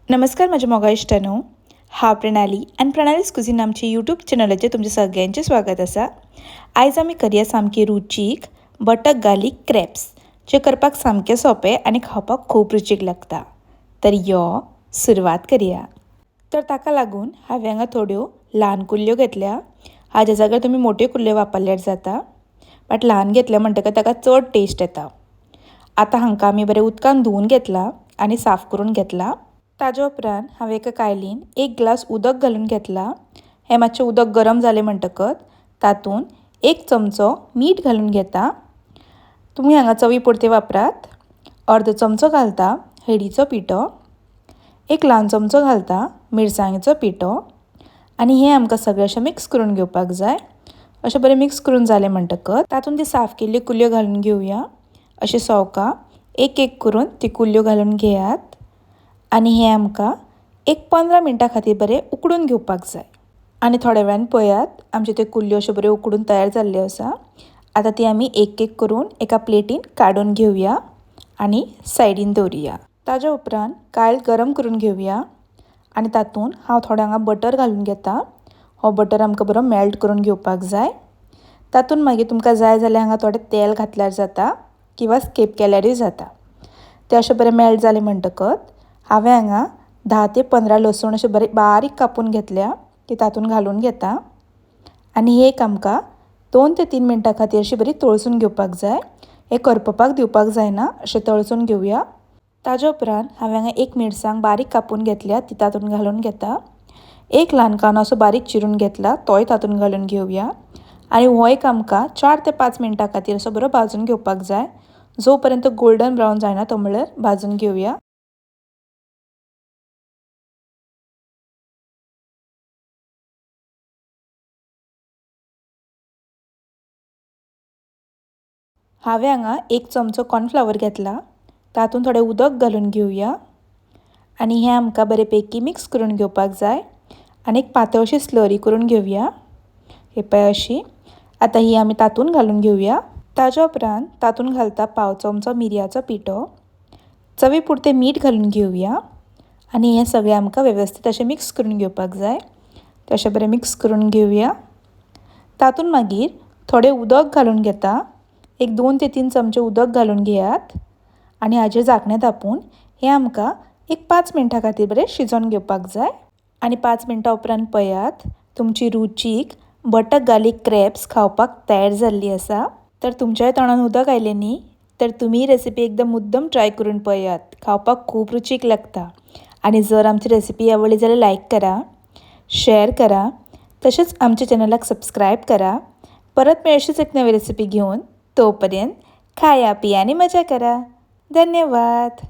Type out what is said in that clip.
नमस्कार म्हज्या मोगा इश्टांनो, हांव प्रणाली आनी प्रणालीस कुझीन आमच्या यूट्यूब चॅनलाचेर तुमचें सगळ्यांचें स्वागत आसा. आयज आमी करया सामकी रुचीक बटर गार्लीक क्रॅप्स, जे करपाक सामकें सोंपें आनी खावपाक खूब रुचीक लागता. तर यो सुरवात करया. तर ताका लागून हांवें हांगा थोड्यो ल्हान कुल्ल्यो घेतल्या. हाज्या जाग्यार तुमी मोट्यो कुल्ल्यो वापरल्यार जाता, बट ल्हान घेतल्या म्हणटकच ताका चड टेस्ट येता. आतां हांकां आमी बरें उदकान धुवून घेतला आनी साफ करून घेतला. ताज्या उपरांत हांवें एका कायलीन एक ग्लास उदक घालून घेतला. हें मातशें उदक गरम जालें म्हणटकच तातूंत एक चमचो मीठ घालून घेता. तुमी हांगा चवी पुरते वापरात. अर्दो चमचो घालता हळदीचो पिठो, एक ल्हान चमचो घालता मिरसांगेचो पिठो आनी हें आमकां सगळें अशें मिक्स करून घेवपाक जाय. अशें बरें मिक्स करून जालें म्हणटकच तातूंत ती साफ केल्ली कुल्ल्यो घालून घेवया. अशें सवका एक एक करून ती कुल्ल्यो घालून घेयात आनी हें आमकां एक 15 मिनटां खातीर बरें उकडून घेवपाक जाय. आनी थोड्या वेळान पळयात आमच्यो त्यो कुल्ल्यो अश्यो बऱ्यो उकडून तयार जाल्ल्यो आसा. आतां ती आमी एक एक करून एका प्लेटीन काडून घेवया आनी सायडीन दवरुया. ताज्या उपरांत कायल गरम करून घेवया आनी तातूंत हांव थोडो हांगा बटर घालून घेता. हो बटर आमकां बरो मेल्ट करून घेवपाक जाय. तातूंत मागीर तुमकां जाय जाल्यार हांगा थोडें तेल घातल्यार जाता किंवा स्कीप केल्यारूय जाता. तें अशें बरें मेल्ट जालें म्हणटकच हांवें हांगा 10 ते 15 लसूण अशें बरें बारीक कापून घेतल्या, ती तातूंत घालून घेता आनी एक आमकां 2 ते 3 मिनटां खातीर अशी बरी तळसून घेवपाक जाय. हें करपपाक दिवपाक जायना, अशें तळसून घेवया. ताज्या उपरांत हांवें हांगा एक मिरसांग बारीक कापून घेतल्या, ती तातूंत घालून घेता. एक ल्हान कांदो असो बारीक चिरून घेतला, तोय तातूंत घालून घेवया आनी हो एक आमकां 4 ते 5 मिनटां खातीर असो बरो भाजून घेवपाक जाय. जो पर्यंत गोल्डन ब्रावन जायना तो म्हळ्यार भाजून घेवया. हांवें हांगा एक चमचो कॉर्नफ्लावर घेतला, तातूंत थोडें उदक घालून घेवया आनी हें आमकां बरेपैकी मिक्स करून घेवपाक जाय आनी एक पातळशी स्लरी करून घेवया. हे पळय अशी. आतां ही आमी तातूंत घालून घेवया. ताज्या उपरांत तातूंत घालता पाव चमचो मिरयाचो पिठो, चवी पुरतें मीठ घालून घेवया आनी हें सगळें आमकां वेवस्थीत अशें मिक्स करून घेवपाक जाय. तशें बरें मिक्स करून घेवया. तातूंत मागीर थोडें उदक घालून घेता. एक 2 ते 3 चमचे उदक घालून घेयात आनी हाजेर झाकणें धांपून हें आमकां एक 5 मिनटां खातीर बरें शिजोवन घेवपाक जाय. आनी 5 मिनटां उपरांत पळयात तुमची रुचीक बटर गार्लीक क्रॅप्स खावपाक तयार जाल्ली आसा. तर तुमच्याय तोंडान उदक आयलें न्ही? तर तुमी रेसिपी एकदम मुद्दम ट्राय करून पळयात, खावपाक खूब रुचीक लागता. आनी जर आमची रेसिपी आवडली जाल्यार लायक करा, शेअर करा, तशेंच आमच्या चॅनलाक सबस्क्रायब करा. परत मेळूया अशीच एक नवी रेसिपी घेवन. तोपर्यंत खाया पिया आनी मजा करा. धन्यवाद.